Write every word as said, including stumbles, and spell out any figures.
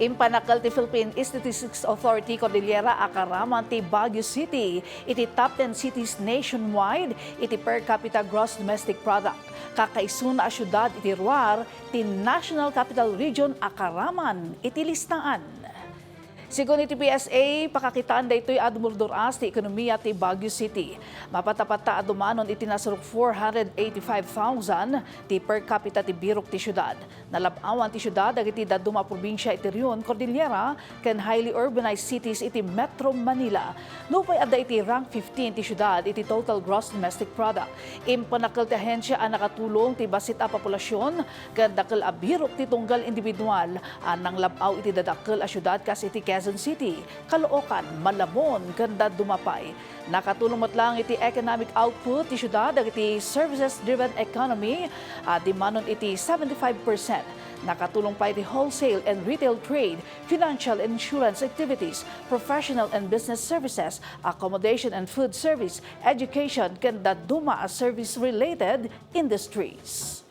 Impanakkel ti Philippine Statistics Authority Cordillera a Caraman ti Baguio City iti top ten cities nationwide iti per capita gross domestic product. Kakaisuna a siudad iti ruar ti National Capital Region a Caraman iti listaan. Segun iti P S A, pakakitaan daytoy a dumurdur-as ti ekonomiya ti Baguio City. Mapatapata a dumanon iti nasurok four hundred eighty-five thousand ti per capita ti birok ti siudad. Nalab-awan ti siudad dagiti dadduma a probinsia iti Rion Cordillera ken highly urbanized cities iti Metro Manila. Nupay adda iti rank fifteen ti siudad iti total gross domestic product, impanakkel ti ahensia a nakatulong ti bassit a populasion ken dakkel a birok ti tunggal individual a nanglab-aw iti dadakkel a siudad kas iti Quezon City, Caloocan, Malabon, ken dadduma pay. Nakatulong met laeng iti economic output ti siudad dagiti services-driven economy a dimanon iti seventy-five percent. Nakatulong pay ti wholesale and retail trade, financial and insurance activities, professional and business services, accommodation and food service, education, ken dadduma a service-related industries.